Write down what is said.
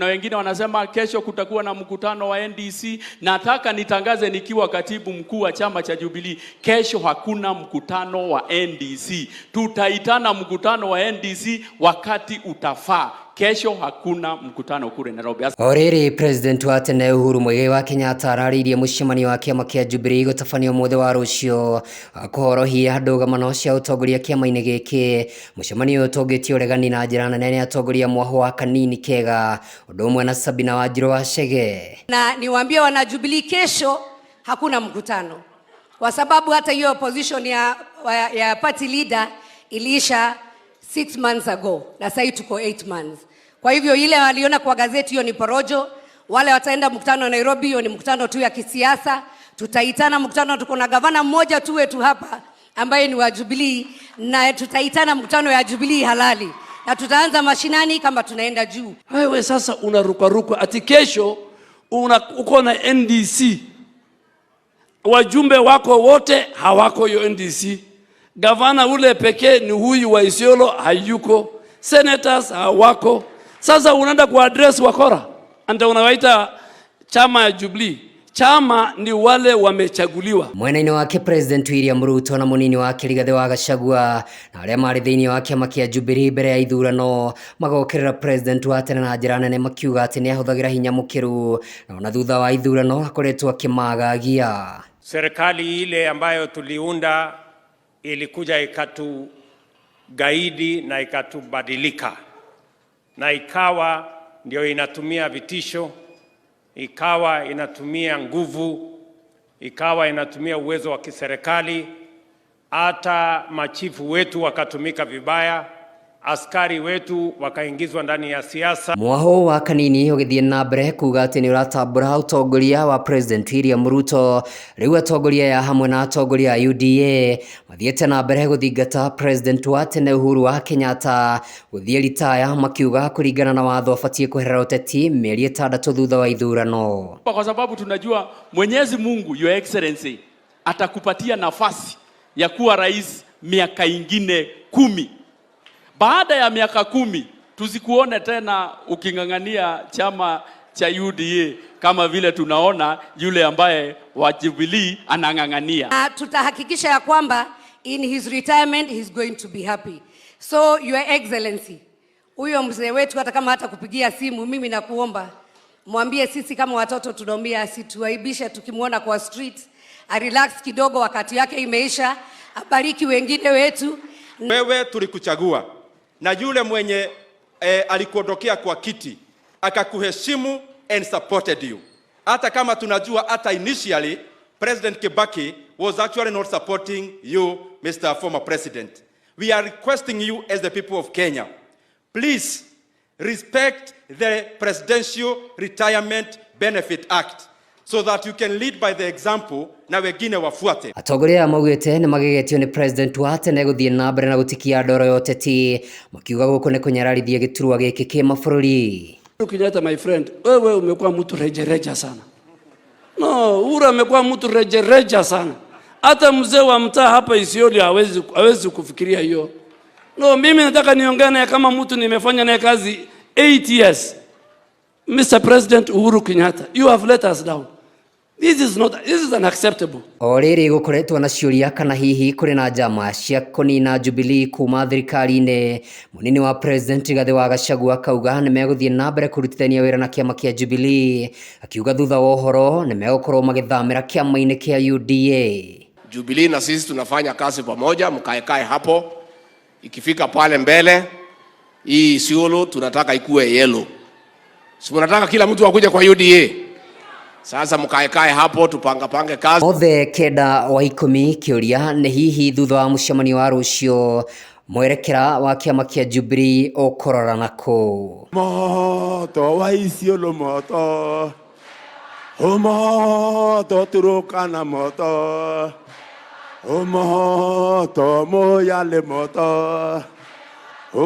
Na wengine wanasema kesho kutakuwa na mkutano wa NDC. Nataka nitangaze nikiwa katibu mkuu wa chama cha Jubilee, kesho hakuna mkutano wa NDC. Tutaitana mkutano wa NDC wakati utafaa. Kesho hakuna mkutano kule Nairobi. O rĩrĩ, President wa tene Uhuru Muigai wa Kenyatta ararĩirie mũcemanio wa kĩama kĩa Jubilee gũtabanio mũthĩ wa rũciũ kũhorohia ndũgamano cia ũtongoria kĩama-inĩ gĩkĩ. Mũcemanio ũyũ ũtongĩtie ũregani na njĩra nene nĩ atongoria mwaho wa Kanini Kega ũndũ ũmwe na Sabina Wanjiru wa Chege. Na niwaambie wana Jubilee, kesho hakuna mkutano kwa sababu hata hiyo position ya party leader iliisha 6 months ago na sasa tuko 8 months. Kwa hivyo ile waliona kwa gazeti, hiyo ni porojo. Wale wataenda mkutano wa Nairobi, hiyo ni mkutano tu ya kisiasa. Tutaitana mkutano, tuko na gavana mmoja tu wetu hapa ambaye ni wa Jubilee, na tutaitana mkutano ya Jubilee halali na tutaanza mashinani kama tunaenda juu. Wewe sasa unarukaruka ati kesho uko na NDC, wajumbe wako wote hawako hiyo NDC. Gavana ule pekee ni huyu wa Isiolo hayuko, senators hawako. Sasa unaenda ku address wakora, ndio unawaita chama ya Jubilee. Chama ni wale wamechaguliwa. Mwena-inĩ wake, President William Ruto na mũnini wake Rigathĩ wa Gachagua na arĩa marĩ thĩinĩ wa kĩama kĩa Jubilee mbere ya ithurano magokĩrĩra President wa tene na njĩra nene, makiuga atĩ nĩ ahũthagĩra hinya mũkĩru na ona thutha wa ithurano akoretwo akĩmagagia. Serikali ile ambayo tuliunda ilikuja ikatugaidi na ikatubadilika na ikawa ndio inatumia vitisho, ikawa inatumia nguvu, ikawa inatumia uwezo wa kiserikali. Hata machifu wetu wakatumika vibaya, askari wetu wakaingizwa ndani ya siasa. Mwaho wa Kanini ũgĩthiĩ na mbere kuga atĩ nĩ ũratambũra ũtongoria wa President William Ruto. Rĩu atongoria aya hamwe na atongoria a UDA mathiĩte na mbere gũthingata President wa tene Uhuru wa Kenyatta gũthiĩ ritaya, makiuga kũringana na watho abatiĩ kweherera ũteti mĩeri 6 thutha wa ithurano. Kwa sababu tunajua Mwenyezi Mungu, Your Excellency, atakupatia nafasi ya kuwa rais miaka ingine 10. Baada ya miaka 10 tusikuone tena uking'ang'ania chama cha UDA kama vile tunaona yule ambaye wa Jubilee anang'ang'ania. Na tutahakikisha ya kwamba in his retirement he's going to be happy. So, Your Excellency, huyo mzee wetu hata kama hata kupigia simu, mimi nakuomba mwambie sisi kama watoto tunaumia, asituaibishe tukimwona kwa street, arelax kidogo, wakati yake imeisha, abariki wengine wetu. Wewe tulikuchagua na yule mwenye alikuondokea kwa kiti akakuheshimu and supported you. Hata kama tunajua hata initially President Kibaki was actually not supporting you, Mr. Former President. We are requesting you as the people of Kenya, please respect the Presidential Retirement Benefit Act so that you can lead by the example na wengine wafuate. Atongoria aya maugĩte nĩ magegetio nĩ President wa tene gũthiĩ na mbere na gũtikia ndoro ya ũteti, makiuga gũkũ nĩ kũnyararithia gĩturwa gĩkĩ kĩmabũrũri. Kenyatta, my friend, wewe umekuwa mtu rejereja sana. No, Uhuru amekuwa mtu rejereja sana. Hata mzee wa mtaa hapa Isiolo hawezi kufikiria hiyo. No, mimi nataka niongee naye kama mtu nimefanya naye kazi 8 years. Mr. President Uhuru Kenyatta, you have let us down. This is not, this is unacceptable. O rĩrĩ, gũkoretwo na ciũria kana hihi kũrĩ na njama cia kũnina Jubilee kuma thirikari-inĩ. Mũnini wa President Rigathĩ wa Gachagua akauga nĩ megũthiĩ na mbere kũrutithania wĩra na kĩama kĩa Jubilee, akiuga thutha wa ũhoro nĩ megũkorwo magĩthamĩra kĩama-inĩ kĩa UDA. Jubilee na sisi tunafanya kazi pamoja, mkaekae hapo. Ikifika pale mbele, hii Isiolo tunataka ikuwe yellow. Si mnataka kila mtu akuje kwa UDA? Sasa mkaekae hapo, tupanga pange kazi. Othe 9 wa 10. Kĩũria nĩ hihi thutha wa mũcemanio wa rũciũ mwerekera wa kĩama kĩa Jubilee ũkũrora nakũ? Moto wa Isiolo, moto, o moto Turkana, moto, o moto Moyale, moto.